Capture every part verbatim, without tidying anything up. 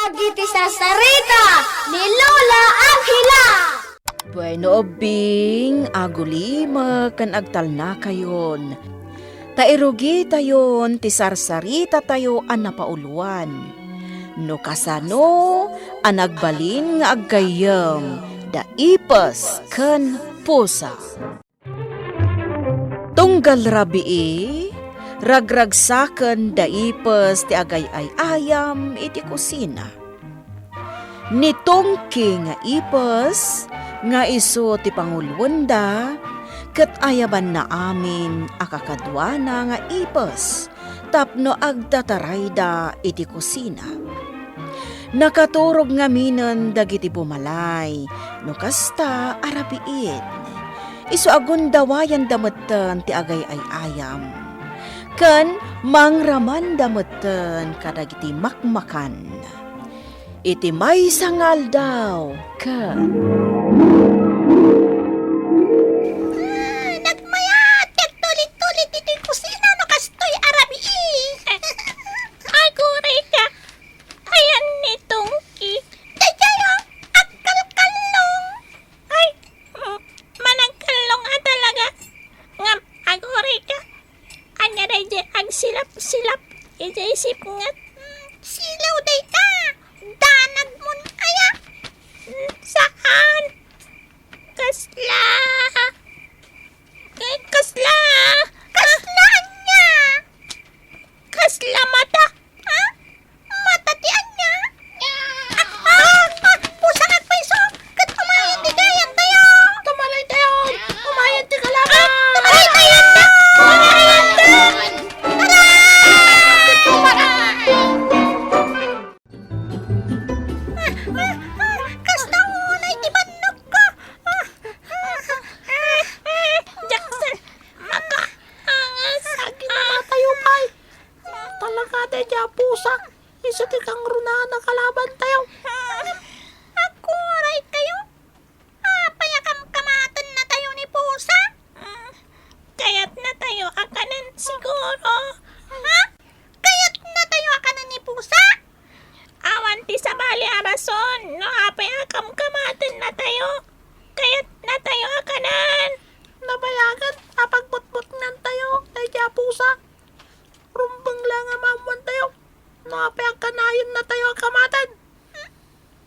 Dagiti sarsarita ni Lola Angela. Bueno, ubbing, agulimek ken agtalnakayon. Ta irugitayon ti sarsaritatayo a napauluan. No kasano a nagbalin nga aggayyem da Ipes ken Pusa. Tunggal rabii, ragragsaken da Ipes ti agay-ay-ayam iti kusina. Ni Tungki nga Ipes nga isu ti panguloenda, ket ayabanna amin a kakaduana nga Ipes tapno agtatarayda iti kusina. Nakaturog ngaminen dagiti bumalay no kasta a rabiin. Isu a gundawayanda metten ti agay-ay-ayam, ken mangramanda metten kadagiti makmakan. Iti maysa nga aldaw, ket Ah, nagmayat ti agtulit-tulit ditoy kusina no kastoy a rabii. Aguray ka. Ayan ni Tungki. Daydiay, oh, agkalkallong. Ay, mm, managkallong a talaga. Ngem, aguray ka. Ania daydiay agsilap-silap idiay sipnget? Mm, silaw dayta. Danagmon aya? Mm, saan? Kasla? Eh, kasla? Kasla ania? Kasla mata? Ha? Mata ti ania? Ah, ah, ah, pusa nga agpayso. Ket tumayen ti gayantayo. Tumalaytayo. Tumayen ti kalaban. Ah, tumalaytayo. Tumalaytayo. Aray! Ah, ah, ah, kasta unay ti bannogko. Ah, ah, ah, ah, Jackson, makaangas. Aginnatayo pay. Talaga, daydiay a pusa. Isu ti kangrunaan a kalabantayo. Aguray kayo. Apay a kamkamatennatayo ni pusa? Mm, kayatnatayo a kanen siguro. Ha? Kayatnatayo a kanen ni pusa? Awan ti sabali a rason no apay a kamkamatennatayo. Kayatnatayo a kanen. Nabayagen a pagbutbutngantayo daydiay a pusa. Rumbeng laeng a maammoantayo no apay a kanayennatayo a kamaten. Hmm?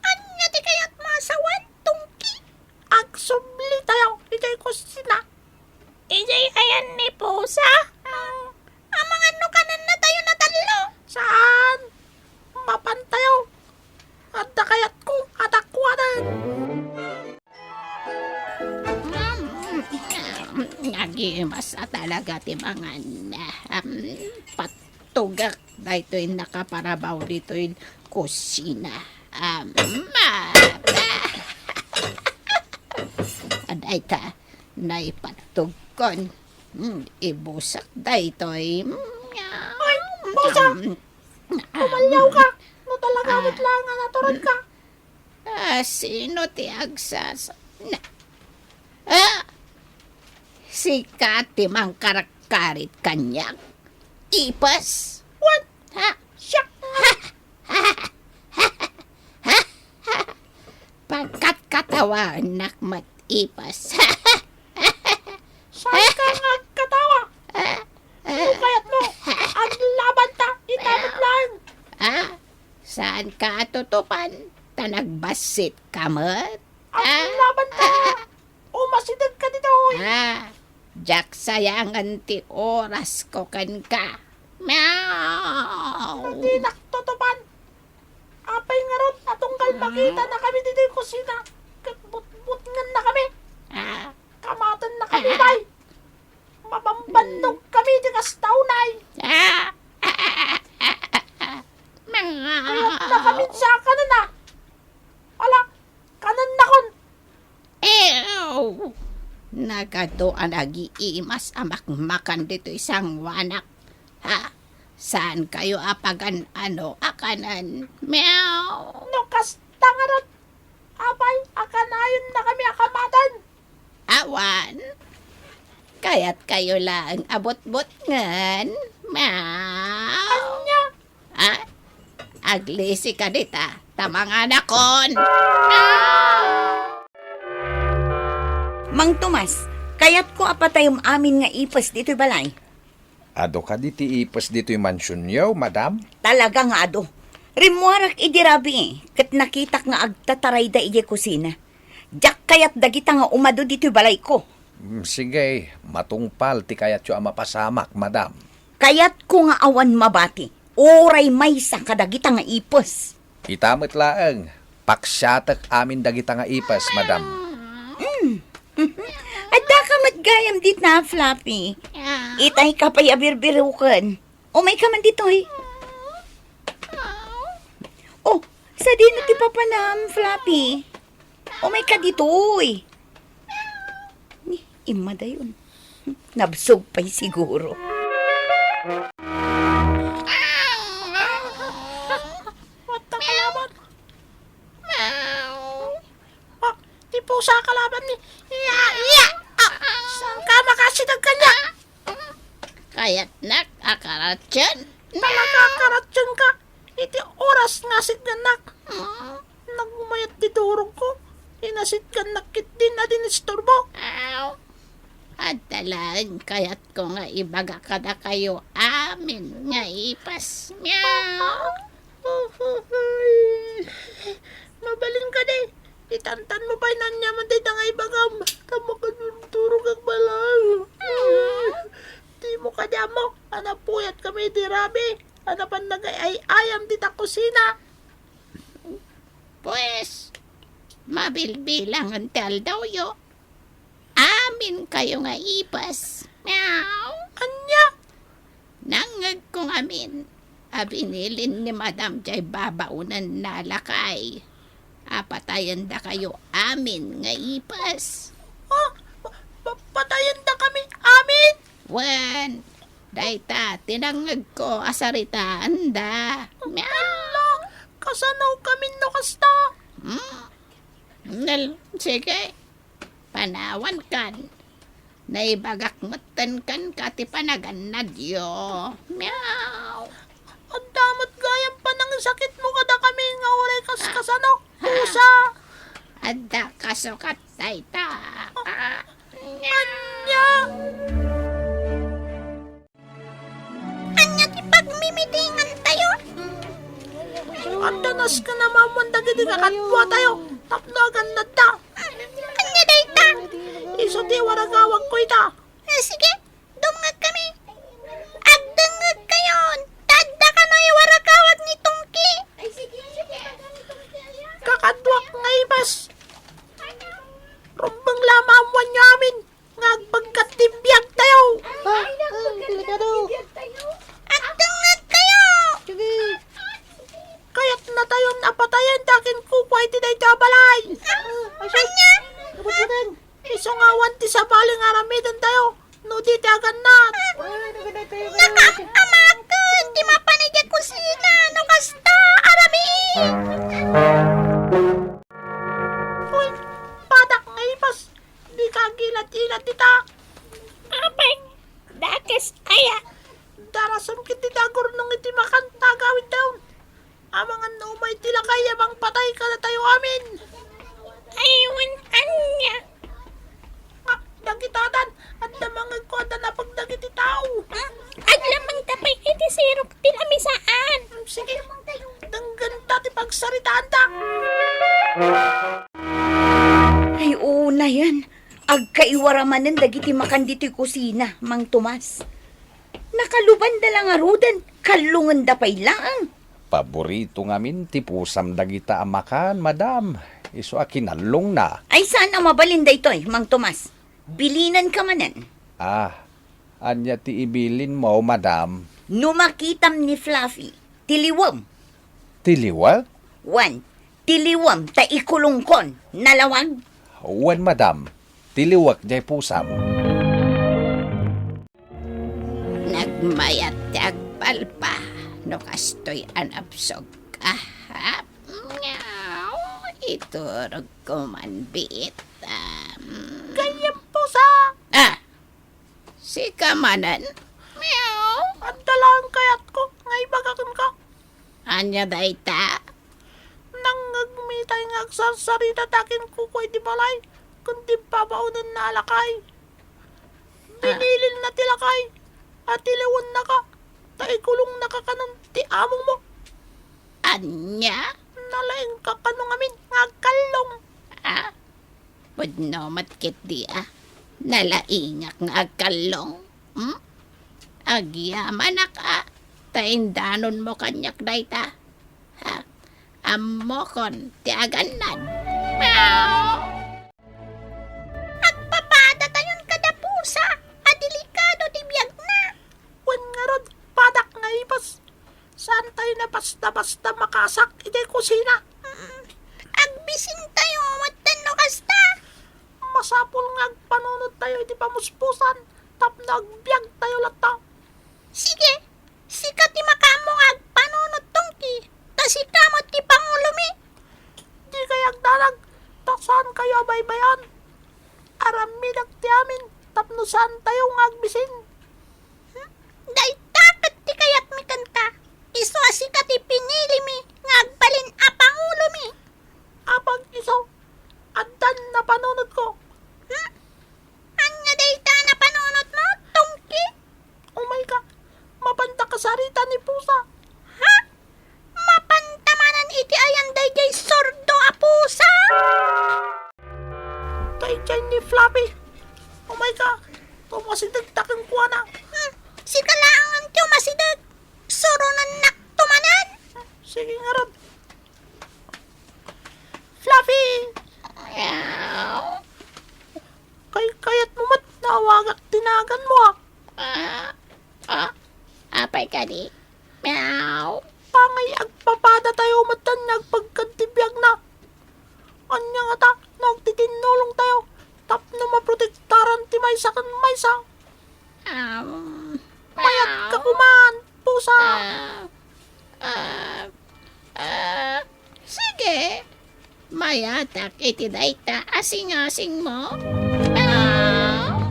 Ania ti kayatmo a sawen, Tungki? Agsublitayo idiay kusina. Idiay ayan ni pusa? Hmm. Amangan no kanennatayo a tallo. Saan? Mapantayo. Adda kayatko a takuanen. Mm, nagimas a talaga ti mangan. Mm, pattugak daytoy nakaparabaw ditoy kusina. Mm, ah, ah, dayta, naipattugkon. Mm, ibusak daytoy. Mm, ay, pusa! Mm, ah, Kumaliaw ka! No talaga, ah, met laeng nga natured ka. Ah, sino ti agsasa-, na-, ah! Sika ti mangkarkarit kaniak? Ipes? What? Ha? Siak nga. Pagkatkatawaennak met, Ipes. Saan ka nga agkatawa? No kayatmo, aglabanta, ita met laeng. Ah, saan ka atutupan? Ta nagbassit ka met? Aglabanta! Umasideg ka ditoy! Ah, diak sayangen ti orasko kenka. Meow! Dinak tutupan! Apay ngarud a tunggal makitanakami ditoy kusina ket butbutngennakami? Ah. Kamatennakami, bay! Mabambannogkami ti kasta unay! Ah. Kayatnakami sa kanana! Ala, kanennakon! Ew! Nagadu a nagiimas a makmakan ditoy sangoanak. Ha? Saan kayo a pagan-ano a kanen? Meow! No kasta ngarud, apay a kanayennakami a kamaten? Awan. Kayat kayo laeng a butbutngen? Meow! Ania? Ha? Aglisi ka dita. Ta manganakon. Mang Tomas, kayatko a patayem amin nga ipes ditoy balay. Adu kadi ti ipes ditoy mansionyo, madam? Talaga nga adu. Rimmuarak idi rabii, ket nakitak nga agtatarayda idiay kusina. Diak kayat dagita nga umadu ditoy balayko. Mm, sige, matungpal ti kayatyo a mapasamak, madam. Kayatko nga awan mabati, uray maysa kadagita nga ipes. Ita met laeng, paksiatek amin dagita nga ipes, madam. Mm. Addaka met gayam dita, Fluffy. Itay ka pay a birbiruken. Umay ka man ditoy. Oh, sadino ti papanam, Fluffy? Umay ka ditoy. Ni, imma dayon. Nabsog pay siguro. What the kalaban? Ah, ti pusa kalaban ni. Iya, iya. Ah, saan ka makasideg kaniak? Kayatnak a karatien. Talaga a karatien ka. Iti oras nga asidgannak. Nagmayat ti durogko. Inasidgannak ketdin a dinisturbo. Adda laeng kayatko nga ibaga kadakayo amin nga ipes. Meow. Mabalin kadi, itantan mo pay naniaman dayta nga ibagam, ta makadurdurog ak balay. Dimo kadi ammo a napuyat kami iti rabi a napan nagay-ay-ayam dita kusina. Pues, mabilbilangen ti aldawyo. Amin kayo nga ipes. Meow. Ania? Nangngegko ngamin a binilin ni Madam jay babaonen na lakay a patayenda kayo amin nga ipes. Ah, pa-, pa-, patayenda kami amin? Wen, dayta ti nangngegko a saritaenda. Meow. Ala, kasano kami no kasta? Hmm? Nel, sige. Panawankan. Naibagak metten kenka ti panagannadyo. Meow. Adda met gayam panangisakitmo kadakami nga uray kas-, kasano? Pusa. Adda kasukat dayta. Ania? Ania ti pagmimitingantayo? Adda nasken a maammoan dagiti kakaduatayo tapno agannadda. Ania dayta? Isu ti waragawagko ita. Ah, sige, dumngegkami. Agdengngegkayon, ta adda kano iwaragawag ni Tungki. Kakaduak nga ipes. Rumbeng la maammoanyo amin nga agpagkat ti biagtayo. Ah, ah, delikado. Agdengngegkayo! Sige. Kayatnatayon a patayen ti akinkukua iti daytoy a balay. Ah, ay, sus. Ania? Abot-boten. Isu nga awan ti sabali nga aramidentayo no di ti agannad. Ay, nagannadtayo. Nakaammaken ti mapan idiay kusina no kasta, arami. Uy, padak nga ipes. Dika agilat-ilat dita. Apay, dakes aya? Darasem ketdi ti agurnong iti makan ta agawidtayon. Amangan no umay ti lakay a mangpatay kadatayo amin. Ay, wen ania? Ah, dagita dan, adda mangegko a danapeg dagiti tao. Ah, aglamangta pay iti sirok ti lamisaan. Hmm, sige, denggenta ti pagsaritaanta. Ay, unayen. Agkaiwara manen dagiti makan ditoy kusina, Mang Tomas. Nakalubanda la ngaruden, kallongenda pay laeng. Paborito ngamin ti pusam dagita a makan, madam. Isu a kinallongna. Ay, saan a mabalin daytoy, Mang Tomas? Bilinenka manen. Ah, ania ti ibilinmo, madam? No makitam ni Fluffy, tiliwem. Tiliwek? Wen, tiliwem ta ikulongkon. Nalawag? Wen, madam. Tiliwek jay pusam. Nagmayat ti agbalbal no kastoy a nabsogka. Ngaw, iturogko man biit. Gayyem pusa! Ah! Sika manen? Meow. Adda laeng kayatko nga ibaga kenka. Ania dayta? Agsarsarita ta kenkuko iti balay, ken di babaonenna a lakay. Ah. Binilinna ti lakay, a tiliwennaka, ta ikulongnaka kanon ti amongmo. Ania? Nalaingka kano ngamin nga agkallong. Ah? Pudno met ketdi a. Nalaingak nga agkallong. Hmm? Agyamanak a, ta indanonmo kaniak dayta. Ha? Ammokon ti agannad. Meow! Agpapadatayon kada pusa a delikado ti biagna. Wen ngarud, padak nga ipes. Saantayo a basta-basta makaasak idiay kusina. Mm, agbisintayo met no kasta. Masapul nga agpanunottayo iti pamuspusan tapno agbiagtayo latta. Sige, sika ti makaammo nga agpanunot, Tongki, ta sika met ti pangulomi. Dikay agdanag, ta saankayo a baybay-an. Aramidek ti amin tapno saantayo nga agbisin. Hmm? Dayta ket ti kayatmi kenka. Isu a sika ti pinilimi nga agbalin a pangulomi. Apag isu, addan napanunotko. Hmm? Ania dayta a napanunotmo, Tongki? Umayka, mapanta kasarita ni pusa. Ha? Mapanta manen iti ayan daydiay sordo a pusa? Daydiay ni Fluffy. Umayka, umasidegta kenkuana. Hmm, sika laengen ti umasideg. Suronennakto manen. Sige ngarud. Fluffy! Meow. Kaykayatmo met nga awagak ti naganmo, a. Ah, ah, apay kadi? Meow. Apay nga agpapadatayo met nga agpagkad ti biagna? Ania ngata no agtitinnulongtayo tapno maprotektaran ti maysa ken maysa? Um, Mayat ka meow. Kuman, pusa. Ah, ah, ah, sige. Mayatak iti dayta a singasingmo. Ah.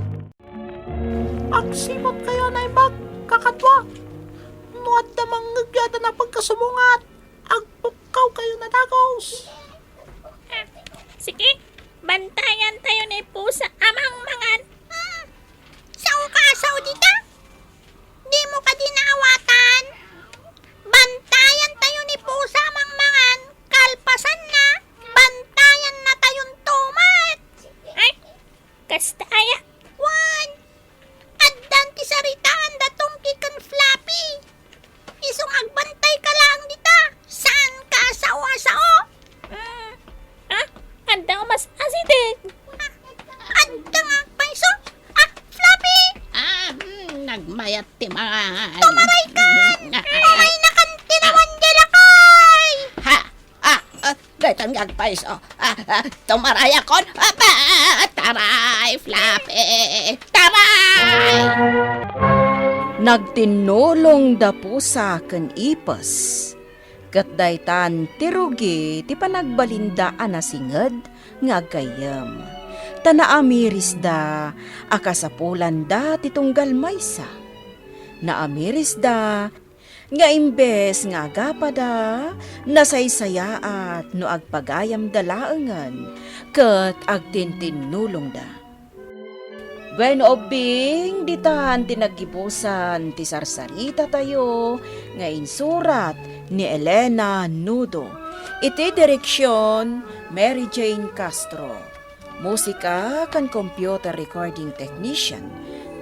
Agsiputkayo a naimbag, kakadua. No adda mangngegyadan a pagkasumungat, agpukkawkayo a dagus. Ah, sige, bantayantayo ni pusa a mangmangan. Hmm, sao ka a sao dita? Dimo kadi naawatan? Bantayantayo ni pusa a mangmangan, kalpasanna, bantayannatayonto met. Ay, kasta aya? Wen, addan ti saritaan da Tongki ken Fluffy. Isu nga agbantayka laeng dita, saanka a sao a sao. Mm. Ah, adda umas-asideg. Ah, adda nga agpayso. Ah, Fluffy! Ah, mm, nagmayat ti mangan. Tumaraykan! Mm. Umaynakan ti nawan diay lakay! Ha? Ah, ah, daytan nga agpayso. Ah, ah, tumaray akon. Ah, ba, taray, Fluffy. Taray! Nagtinnulong da pusa ken ipes. Ket daytan ti rugi ti panagbalinda a nasinged nga aggayyem. Ta naamirisda a kasapulanda ti tunggal maysa. Naamirisda nga imbes nga agapada, nasaysayaat no agpagayamda laengen ket agtintinnulongda. Wen, ubbing, ditan ti naggibusan ti sarsaritatayo nga insurat ni Elena Nudo. Iti direksion, Mary Jane Castro. Musika ken computer recording technician,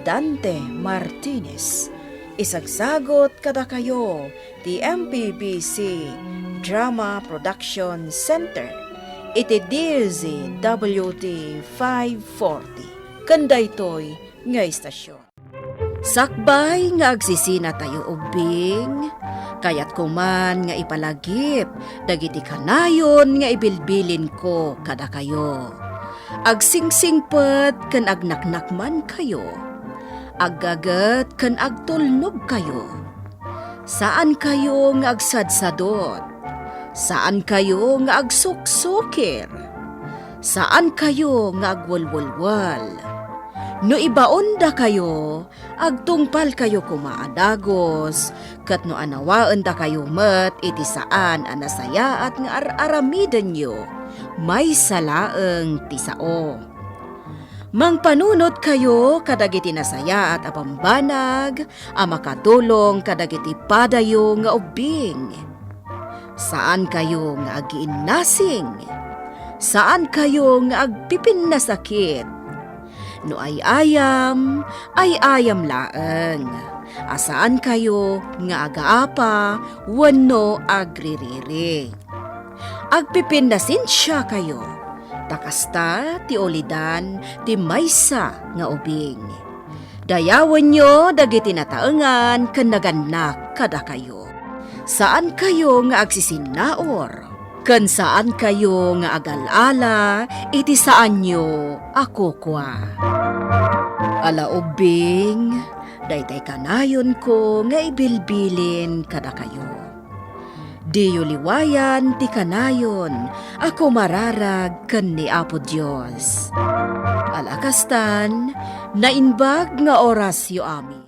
Dante Martinez. Isagsagot kadakayo ti M P B C Drama Production Center iti D Z W T five forty. Ken daytoy nga istasyon. Sakbay nga agsisinatayo ubbing, kayatko man nga ipalagip dagiti kanayon nga ibilbilinko kadakayo. Agsingsingpet ken agnaknakmankayo. Aggaget ken agtulnogkayo. Saankayo nga agsadsadot. Saankayo nga agsuksukir. Saankayo nga agwelwelwel. No ibaondakayo, agtungpalkayo koma a dagus, ket no anawaendakayo met iti saan a nasayaat nga ar-aramidenyo, maysa laeng ti sao. Mangpanunotkayo kadagiti nasayaat a bambanag a makatulong kadagiti padayo nga ubbing. Saankayo nga agiinnasing. Saankayo nga agpipinnasakit. No ay-ayam, ay-ayam laeng. A saankayo nga agaapa wenno agririri. Agpipinnasensiakayo, ta kasta ti ulidan ti maysa nga ubing. Dayawenyo dagiti nataengan ken nagannak kadakayo. Saankayo nga agsisinnaur, ken saankayo nga agal-ala iti saanyo a kukua. Ala ubbing, daytay kanayonko nga ibilbilin kadakayo. Diyo liwayan ti kanayon a kumararag ken ni Apo Dios. Ala kastan, naimbag nga orasyo amin.